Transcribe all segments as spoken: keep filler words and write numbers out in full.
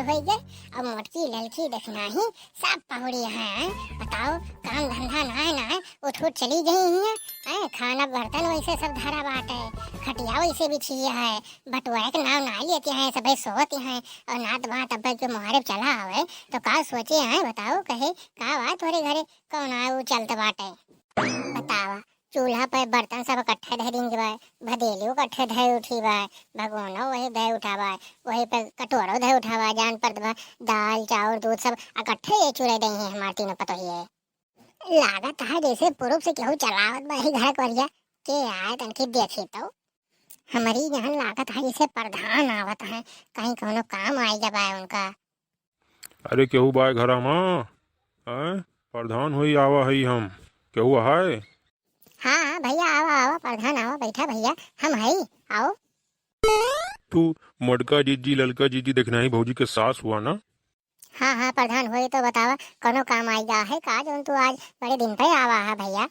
होई गए। अब मोटकी ललकी देखना ही सब पहुड़ी हैं, हैं? बताओ, काम धंधा ना है, ना है, उठ उठ चली गई हैं, हैं? खाना बर्तन वैसे सब धरा बाटे, खटिया वैसे बिछी है, बटुआ के नाम ना लेती हैं, सबे सोती हैं, और नात बात अब के मुहारे चला आवे तो का सोचे हैं? बताओ, कहे का बात तोरे घरे, कौन आए उ चलत बाटे? बतावा, चूल्हा पे बर्तन सब इकट्ठे धरिन के बा, भदेलियो इकट्ठे धरे उठी बा, भगोनो वही धरे उठा बा, वही पे कटोरो धरे उठा बा, जान पड़त बा, दाल, चाउर, दूध सब इकट्ठे ये चुरे दई हैं हमार तीनों पतोहिए। लागत है जैसे पूरब से केहू चलावत बा ही घर करिया। के आए तनकी देखी तो। हमरी जहन लागत है जैसे प्रधान आवत है, कहीं कौनो काम आई गवा है उनका। अरे केहू बाय घरा मा? हैं? प्रधान होई आवा हई हम। केहू है? हाँ, हाँ, भैया, आवा, आवा, प्रधान, आवा, बैठा, भैया, हम हई, आओ। तू मोटका जीजी, ललका जीजी, देखना ही भौजी के सास हुआ ना? हाँ, हाँ, प्रधान होई तो बतावा, कौनो काम आई गा है का, जौन तू आज बड़े दिन पे आवा है, भैया?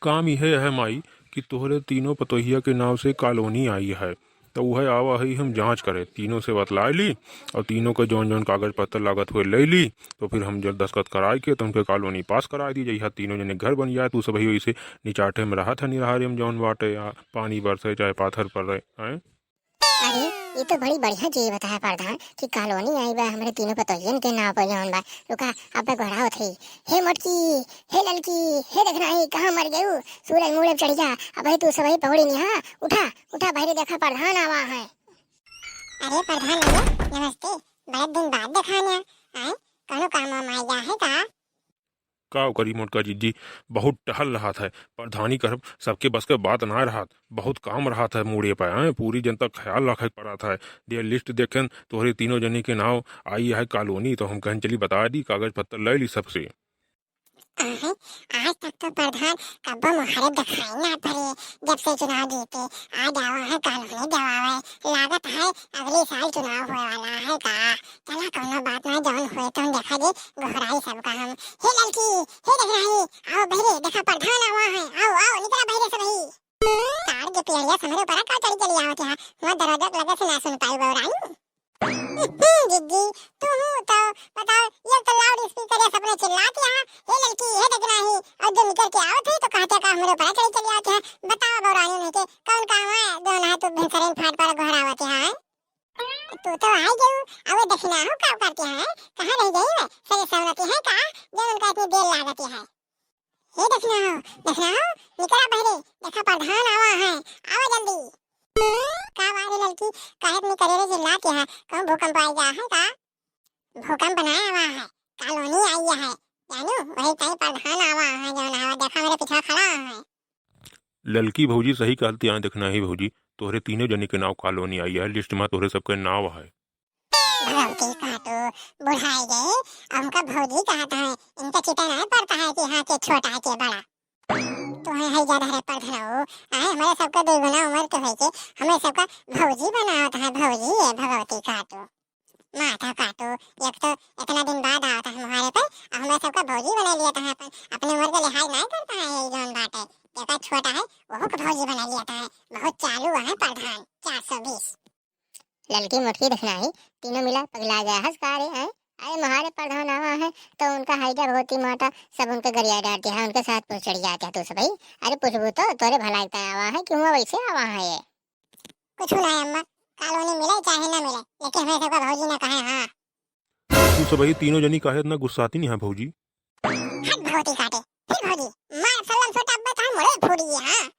काम इहे है माई कि तोहरे तीनों पतोहिया के नाव से कॉलोनी आई है, तो उहे आवा है हम जांच करे, तीनों से बतलाए ली और तीनों के जौन जौन कागज पत्तर लागत हुए ले ली, तो फिर हम जब दस्तखत कराए के तो उनके कॉलोनी पास कराए दी जइहा, तीनों जने घर बन जाए, तू सब ही वैसे निचाटे में रहत है निरहारे में जौन बाटे, आ, पानी बरसे चाहे पाथर पड़े, हैं? अरे, ये तो बड़ी बढ़िया चीज बताया प्रधान कि कॉलोनी आई बा हमरे तीनों पतोहियन के नाव पर जौन बा। रुका, अब मैं गोहरावत हई। हे मोटकी, हे ललकी, हे देखना ही, कहाँ मर गयू? सूरज मूड़े चढ़ गया। अब भाई तू सबही पहुड़ी निहा, उठा, उठा, बहरे देखा प्रधान आवा है। अरे प्रधान भैया, नमस्ते। बड़े दिन बाद देखा न्या। आए, कौनो काम वाम आई गया है का? का करी मोटका जीजी, बहुत टहल रहत है, प्रधानी करब सबके बस के बात ना रहत, बहुत काम रहत है मूड़े पे, हैं, पूरी जनता ख्याल रखे के पड़त है। दे लिस्ट देखेन, तोहरे तीनों जने के नाव आई है कॉलोनी, तो हम कहन चली बता दी, कागज पत्तर ले ली सबसे। आहे, आज तक तो प्रधान कब्बो मुहारे दिखाई ना पड़े, जब से चुनाव जीते, आज आवा है कॉलोनी देवावे, लागत है अगले साल चुनाव होए वाला है का। चला कौनो बात ना, जौन होए तो हम देखा जे, गोहराई सबका हम। हे ललकी, हे देखना ही, आओ बहरे, देखा प्रधान आवा है, आओ, आओ, निकला बहरे सबही। तार के पेड़िया से हमरे ऊपर का चढ़ी चली आवत है, हुआ दरवाजा के लगे से ना सुन पाई बौराई। जिज्जी, तू हूँ तो बताओ, ये तो लाउड स्पीकर है, सबने चिल्लात है, हे ललकी, हे देखना ही, और जो निकल के आवत है तो कहते का हमरे ऊपर चढ़ी चली आवत है, बताओ बौराई नहीं के, कौन काम है, जो ना तू भिनसरेन फाट पर गोहरावत है? तू तो आई गयू, अबे दखिनाहू का करती है? कहाँ रह गई वे? सरे सवरती है का? जो उनका इतनी देर लागती है। हे दखिनाहू, दखिनाहू, निकला बहरे, देखा प्रधान आवा है, आवा जल्दी। का बात है ललकी, काहे इतनी करेरे चिल्लाती है? कहूँ भूकंप आई गया है का? भूकंप ना आवा है, कॉलोनी आई है, जानू, वही कहीं प्रधान आवा है, जो ना आवा, देखा मेरे पीछे खड़ा है। ललकी भौजी सही कहती हैं, देखना ही भौजी, तोहरे तीनों जने के नाव कॉलोनी आई है, लिस्ट में तोहरे सबके नाव है। भौजी का तो बुढ़ाई गए, हमका भौजी कहता है, इनका चिता नहीं पड़ता है कि हाँ के छोटा है के बड़ा। तो है, है ज्यादा है प्रधान हो, आए हमारे सबका दुगुना उम्र के होई के, हमें सबका भौजी बनावत है, भौजी है भगवती का तो। माथा काटो, एक तो इतना दिन बाद आवत है मुहारे पे, और हमें सबका भौजी बना लिया था अपन, अपने उम्र के लिहाज नहीं करता है, ये जौन बात है, देखा छोटा है, वो को भौजी बना लिया था, बहुत चालू है प्रधान, चार सौ बीस। ललकी मोटकी देखना ही, तीनों मिला पगला गया हंस का रे, हैं? अरे मुहारे प्रधान आवा है, तो उनका हैजा भगवती माता सब उनके गरिया डालती है, उनके साथ पर चढ़ जाते हैं तो सब भाई। अरे पूछबू तो तोरे भलाई का आवा है, क्यों वैसे आवा है ये? कुछ ना अम्मा, कॉलोनी मिले चाहे ना मिले, लेकिन हमें सबका भौजी ना कहे, हाँ। तू सबही तीनों जनी काहे इतना गुस्साती नहीं है भौजी? हट भौजी काटे, फिर भौजी, मार सल्लम छोटा अब्बा तो हम मुड़े फोड़ी है, हाँ।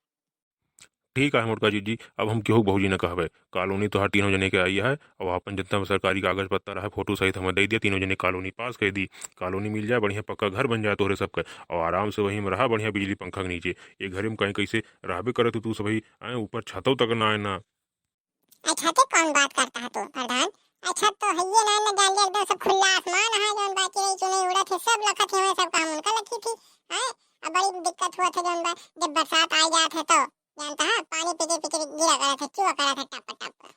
ठीक है मोटका जीजी, अब हम केहू भौजी न कहबे। कॉलोनी तोहार तीनों जने के आई है, अब अपन जितना भी सरकारी कागज पत्तर है, फोटो सहित हमें दे दिया, तीनों जने कॉलोनी पास कर दी। कॉलोनी मिल जाए, बढ़िया पक्का घर बन जाए तोहरे सबके, और आराम से वहीं में रहा, बढ़िया बिजली पंखा के नीचे। ये घरे में कहीं कैसे रहबे करे तू, तू सबही, आए ऊपर छतों तक ना आए ना। अच्छा, ते कौन बात करता है तू प्रधान? अच्छा, तो है ये ना, ना जान लिया, एकदम सब खुला आसमान है, जौन बाकी रही चुनई उड़त है, सब लखत है, सब काम उनका लखी थी, हैं? अब बड़ी दिक्कत हुआ था, जौन बा, जब बरसात आ जात है तो, जानता है, पानी पीछे पीछे गिरा करत है, चुआ करत है, टप टप।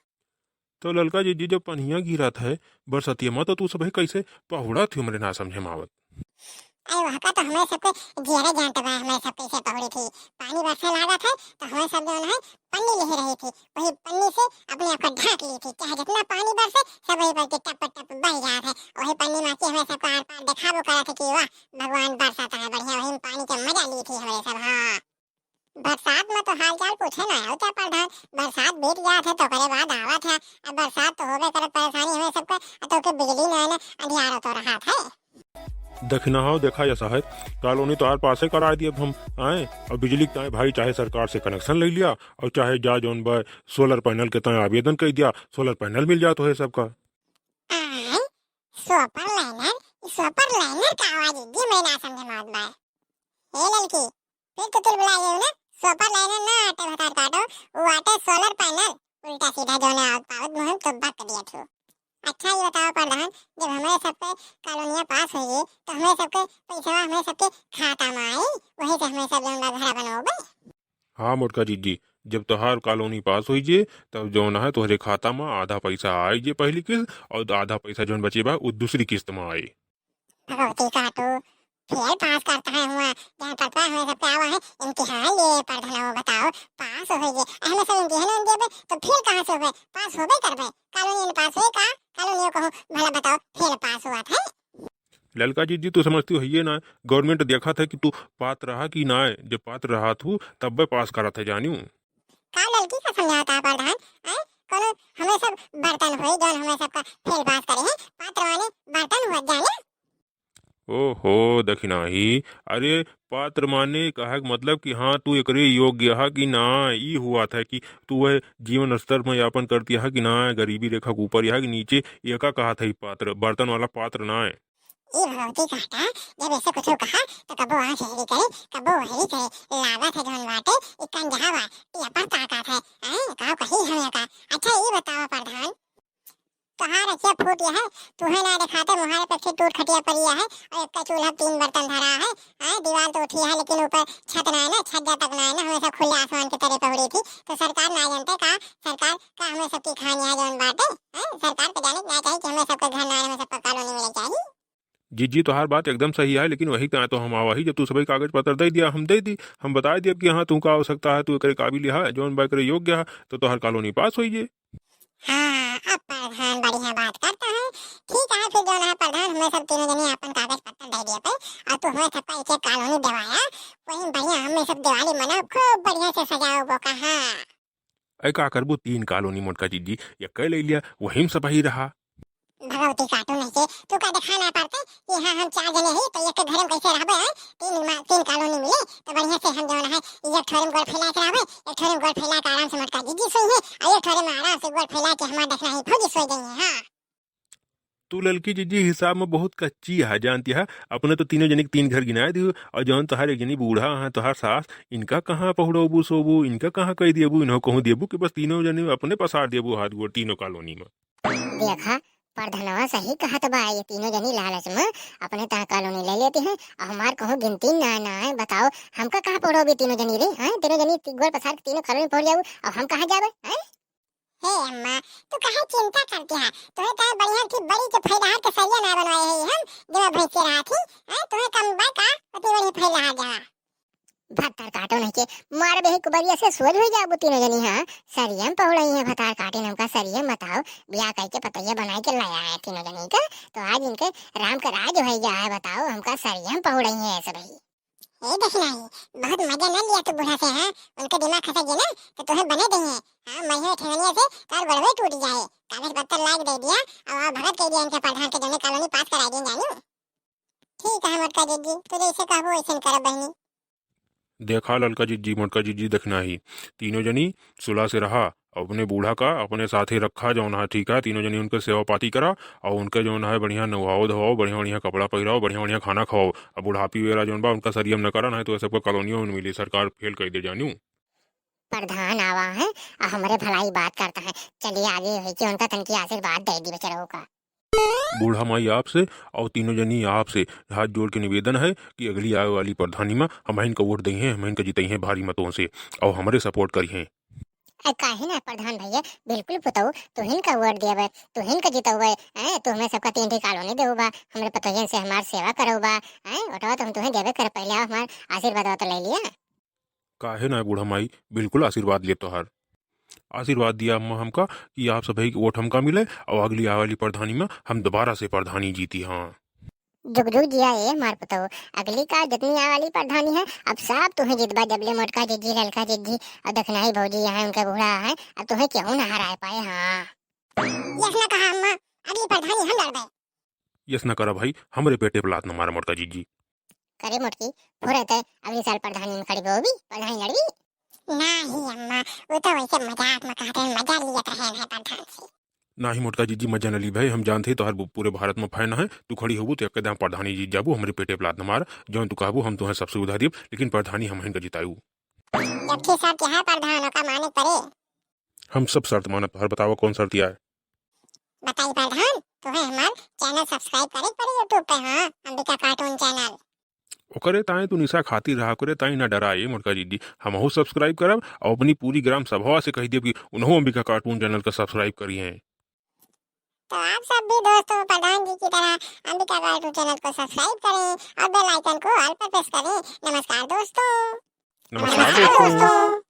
तो ललका जीजी, जब पनिया गिरत है बरसतिया में, तो तू सबही कैसे पहुड़ा थी, हमरे ना समझे में आवत। अरे वहका तो हमरे सबके जियरे जानत बा, हमरे सब कैसे पहुड़ी थी। पानी बरसे लागत है तो हमरे सब जौन है पन्नी लिहे रही थी, वही पन्नी से अपने आप का ढाँक ली थी, चाहे जितना पानी बरसे सब वही पर के टप टप बह जात है। वही पन्नी मा के हमरे सबका आर पार देखाबो करत है कि वाह भगवान बरसात है बढ़िया, वही पानी के मजा ली थी हमरे सब। हाँ, बरसात मा तो हाल चाल पूछे ना आवत है प्रधान, बरसात बीत जात है तो ओकरे बाद आवत है। अब बरसात तो होबे करत, परेशानी हमरे सबके, अब तो के बिजली ना है ना, अंधियार तो रहत है। देखना हो, देखा या साहब, कॉलोनी तोहार पासे कराइ दिया हम, आए, और बिजली के ताए भाई चाहे सरकार से connection ले लिया और चाहे जा जौन बा solar panel के ताए आवेदन कर दिया, solar panel मिल जात है सबका। आए, सुपर लाइनर, सुपर लाइनर का आवाज जी मैं ना समझे मात बा। हे ललकी, फिर तो तुल बुला गए ना, सुपर लाइनर ना आटे भतार काटो, वो आटे solar panel, उल्टा सीधा जौन आवत पावत मुँह तो बक दिया थू। अच्छा ये बताओ प्रधान, जब हमरे सबके कॉलोनिया पास होइए तो हमरे सबके पैसा हमरे सबके खाता मा आई, वही से हमरे सब जौन बा घरा बनोबे। हाँ मोटका जीजी, जब तोहार कॉलोनी पास होइए तब जौन है तोहरे खाता मा आधा पैसा आई जे पहली किस्त और आधा पैसा जौन बचे बा वो दूसरी किस्त मा आई। भगवती काटू, फेल पास करता है हुआ, जहाँ तक हुआ हमें सबके आवा है इम्तिहान लिए प्रधान, वो बताओ पास होइए, हमें सब इम्तिहान देबे तो फेल कहाँ से होबे, पास होबे करबे, कॉलोनी में पास होए का, कॉलोनी को भला बताओ फेल पास हुआ था। ललका जीजी, तू समझती हो ये ना, government देखत है कि तू पात्र रहा कि ना, जब पात्र रहा तू तब्बे पास करत है जानियो। का ललकी का समझावत है प्रधान? आए, कोनो हमें सब बर्तन होई जौन हमें सबका फेल पास करे हैं, पात्र माने बर्तन हुआ जाने। ओहो दखिनाही, अरे पात्र माने कहे के मतलब कि हाँ तू एकरे योग्य हा कि ना, ई हुआ था कि तू वह जीवन स्तर में यापन करती हा कि ना, गरीबी रेखा के ऊपर या कि नीचे, एका कहा था ई पात्र, बर्तन वाला पात्र ना है। ई भगवती कहता, जब ऐसे कुछ कहा तो कबो आँख हेरी करे, कबो वहरी करे, लागत है जौन बाटे ई कंजहा बा, ई अपर ताकत है, हैं? का कही हमें का? अच्छा ई बताओ प्रधान, तोहार अखिया फूट है, तुहे ना देखाते मुहारे पे फिर टूट खटिया पड़ी है, और एक चूल्हा तीन बर्तन धरा है, हैं? दीवार तो उठी है लेकिन ऊपर छत ना है ना, छज्जा तक ना है ना, हमेशा खुले आसमान के तरे पहुड़ी थी, तो सरकार ना जानते का, सरकार का हमें सबकी खानी है जौन बाटे, हैं? सरकार को जाने के ना चाहिए कि हमें सबके घर ना है, हमें सबका कॉलोनी मिले चाहिए। जीजी, तोहार बात एकदम सही है, लेकिन वही कहाँ तो हम आवा ही, जब तू सभी कागज पत्र दे दिया, हम दे दी, हम बताए दिया कि हाँ, तू का आवश्यकता है, तू एकरे काबिल है, जौन बा एकरे योग्य है, तो तोहार कॉलोनी पास होई जे। हाँ, अब प्रधान बढ़िया बात करता है। ठीक है, फिर जौन है प्रधान, हमें सब तीनों जने अपन कागज पत्र दे दिए पे, और तू हमें सबका एक एक कॉलोनी देवाया, वही बढ़िया हमें सब दिवाली मनाओ, खूब बढ़िया से सजाओ वो कहा। ऐ का करबू, तीन कॉलोनी मोटका जीजी, एक्कै ले लिया, वही में सपही रहा। भगवती काटू नहीं के, तू का देखा ना पड़ते कि हाँ हम चार जने ही तो एक घर में कैसे रहबे हैं? तीन मा-, तीन कॉलोनी मिले तो बढ़िया से हम जौन है एक ठोरे में गोड़ फैला के रहबे, एक ठोरे में गोड़ फैला के आराम से मोटका जीजी सोई है, और एक ठोरे में आराम से गोड़ फैला के हमार देखना ही भौजी सोई गई है। हाँ। तू ललकी जीजी हिसाब में बहुत कच्ची है, जानती है, अपने तो तीनों जने के तीन घर गिनाए दियो, और जौन तोहार एक जनी बूढ़ा है, तोहार सास, इनका कहाँ पहुड़ोबू सोबू, इनका कहाँ कह दियबू, इन्हों कहूँ दियबू कि बस तीनों जने अपने पसार दियबू हाथ गोड़ तीनों कॉलोनी में। देखा, प्रधनवा सही कहत बा, ये तीनों जनी लालच में अपने तहाँ कॉलोनी ले लेती हैं, और हमार कहूँ गिनती ना, ना है। बताओ, हमका कहाँ पहुड़ोबी तीनों जनी रे, हैं? तीनों जनी ती-, गोड़ पसार के तीनों कॉलोनी पहुड़ जाऊ, और हम कहाँ जाबे, हैं? हे अम्मा, तू काहे चिंता करती है? तोहे काहे बढ़िया थी बड़ी के फैलाहार के सरिया ना बनवाए है हम, देवा भैंस के रहा थी, हैं? तोहे कम बा का? अति बड़ी फैलाहार जहाँ। भत्तर काटो नहीं के, मार बे कुबरिया से सोझ हो जाबो तीनों जनी, हाँ? सरिया में पहुड़ई है भतार काटे ने हमका सरिया में बताओ, बियाह कई के पतैया बनाई के लाया है तीनों जनी का, तो आज इनके राम का राज हो गया है, बताओ, हमका सरिया में पहुड़ई है ऐसे भाई। ए दखिनाही, बहुत मजा ना लिया तू बूढ़ा से, हाँ? उनका दिमाग खसक गया ना, तो तोहे बने देंगे। हाँ, मरियो ठेंगनिया से तार गोड़वे टूट जाए। कागज पत्तर लाग दे दिया, और आप भगत कह दिया इनके प्रधान के जने कॉलोनी पास करा दिए जानू। ठीक है मोटका जीजी, तू जैसे कहबो वैसे करब बहनी। देखा ललका जीजी, मोटका जीजी दखिनाही, तीनों जनी सुलह से रहा, अपने बूढ़ा का अपने साथे रखा जौन है, ठीक है? तीनों जनी उनके सेवा पाती करा, और उनके जौन है बढ़िया नहाओ धोआओ, बढ़िया बढ़िया कपड़ा पहिराओ, बढ़िया बढ़िया खाना खवाओ। अब बुढ़ापी वेरा जौन बा उनका सरियम न करा, नहीं तो सबका कॉलोनियों में मिली, सरकार फेल कर दे जानू। प्रधान आवा है, आ हमरे भलाई बात करता है, चलिए आगे है कि उनका तनकी आशीर्वाद दे दी बेचारों का। बूढ़ा माई आपसे और तीनों जनी आपसे हाथ जोड़ के निवेदन है कि अगली आवे वाली प्रधानी में हमहिन का वोट दइहें, हमहिन का जितइहें भारी मतों से और हमरे support करिहें। अ, काहे ना प्रधान भैया, बिल्कुल पुतऊ, तुहिन का वोट देबे, तुहिन का जितउबे, हैं? तू हमें सबका तीन ठी कॉलोनी देउबा, हमरे पतोहियन से हमार सेवा करउबा, हैं? वोटवा तो हम तुहें देबे करे, पहिले आओ हमार आशीर्वाद तो ले लिया। काहे ना बूढ़ा माई, बिल्कुल आशीर्वाद लेब तोहार। आशीर्वाद दिया अम्मा हमका कि आप सभी के वोट हमका मिले और अगली आवे वाली प्रधानी में हम दोबारा से प्रधानी जीती। हाँ। जुग जुग जिया ए हमार पुतऊ, अगली का जितनी आवे वाली प्रधानी है, अब सब तुहें जितबा, जबले मोटका जिज्जी, ललका जिज्जी और दखनाही भौजी यहाँ उनके बूढ़ा है, अब तुहें केहू ना हराए पाए। हाँ। यस ना कहा अम्मा, अगली प्रधानी हम लड़बे। यस ना करा भाई, हमरे पेटे पे लात न मारा मोटका जिज्जी। करे मोटकी, फुरे ते अगली साल प्रधानी में खड़ी होबी, प्रधानी लड़बी? नाही अम्मा, वो तो वैसे मजाक में कहते हैं, मजा लियत रहे हैं प्रधान से। नाही मोटका जिज्जी, मजा न ली भाई, हम जानते ही तोहर बु-, पूरे भारत में फैन है, तू खड़ी होबू तो एक दाम प्रधानी जीत जाबू, हमरे पेटे पे लात न मार, जौन तू कहबू हम तुहें सब सुविधा देब, लेकिन प्रधानी हमहिन का जितायू। जब ठी सब के है प्रधान, ओका माने पड़े। हम सब शर्त मानब तोहर, बतावा कौन शर्त आए? बताई प्रधान, तुहें हमार channel subscribe करे के पड़ी YouTube पे, हाँ, अंबिका cartoon channel। ओकरे ताईं तू निशा खातिर रहा, ओकरे ताईं ना डरा ए मोटका जिज्जी, हमहू subscribe करब और अपनी पूरी ग्राम सभा से कह देब कि उनहू अंबिका cartoon channel का subscribe करिहें। तो आप सब भी दोस्तों प्रधान जी की तरह अंबिका cartoon channel को subscribe करें और bell icon को all पर press करें। नमस्कार दोस्तों। नमस्कार नमस्कार दोस्तों। दोस्तों।